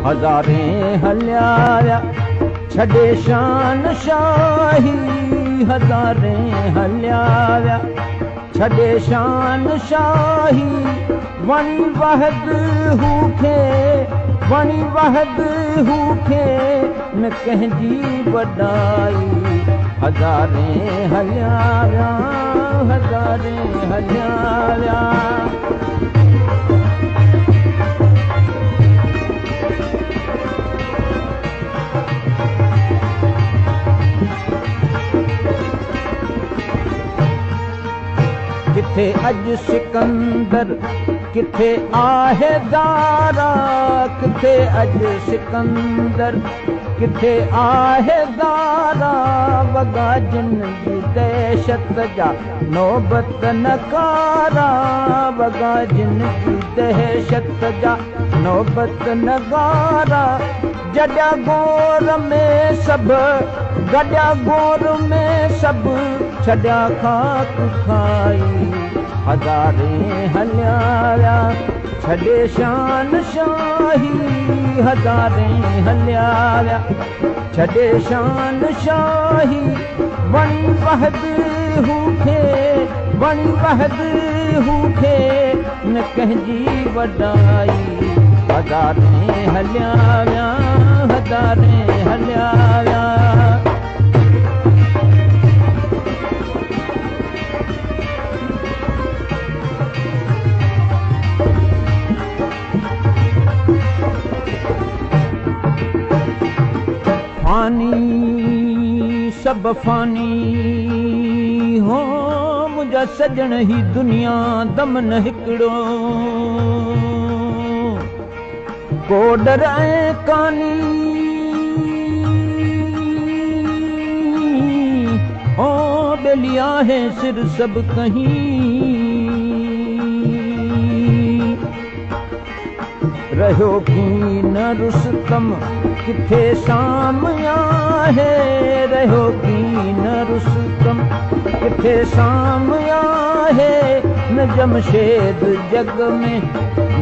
हज़ारे हलिया विया छॾे शान शाही, हज़ारे हलिया विया छॾे शान शाही। वणी वहद हू खे, वणी वहद हू खे, न कंहिंजी वॾाई। हज़ारे हलिया विया, हज़ारे हलिया विया। किथे अॼु सिकंदर, किथे आहे दारा, किथे अॼु सिकंदर, किथे आहे दारा। वॻा जिन जी दहशत जा नौबत नगारा, वॻा जिन जी दहशत जा नौबत नगारा। जॾिया गोर में सभु, गॾिया गोर में सभु, छॾिया खाक खाई। हज़ारे हलिया विया छॾे शान शाही, हज़ारे हलिया विया छॾे शान शाही। वणी वहद हू खे, वणी वहद हू खे, न कंहिंजी वॾाई। हज़ारे हलिया विया, हज़ारे हलिया विया। फानी सब फानी हो मुंहिंजा सजण, ही दुनिया दम न हिकिड़ो। को डर ऐं कानी हो, बेली आहे सिर सब कहीं। रहियो की न रुस्तम किथे साम आहे, रहियो की न रुस्तम किथे साम आहे। न जमशेद जग में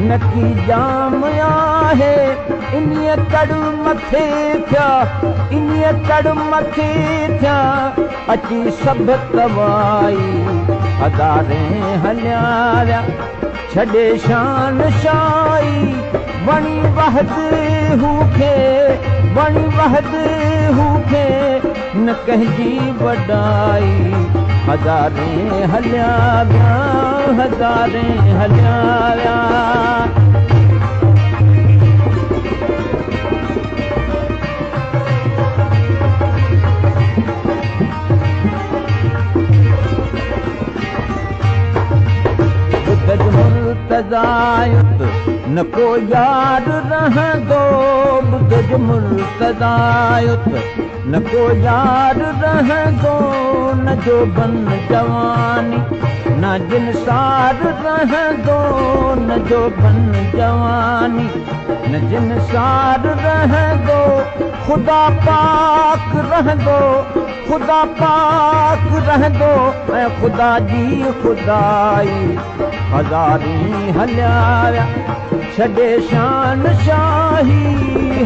न की जाम आहे। इन्हीअ कड़ मथे थिया, इन्हीअ कड़ मथे थिया, अची सभु तवाई। हज़ारे हलिया विया छॾे शान शाही। वणी वहद हू खे, वणी वहद हू खे, न कंहिंजी वॾाई। हज़ारे हलिया विया, हज़ारे हलिया विया। मुर्तज़ायुत न को यार रहंदो, ॿुधज मुर्तज़ायुत न को यार रहंदो। न जो बन जवानी न जिन सार रहंदो, न जो बन जवानी न जिन सार रहंदो। ख़ुदा पाक रहंदो, ख़ुदा पाक रहंदो, ऐं ख़ुदा जी ख़ुदाई। हज़ारी हलिया विया छॾे शान शाही,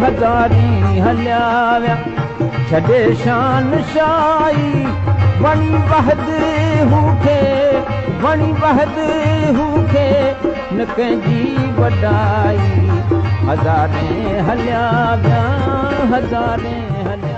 हज़ारी हलिया विया छॾे शान शाही। वणी वहद हू खे, वणी वहद हू खे, न कंहिंजी वॾाई। हज़ारे हलिया विया, हज़ारे हलिया।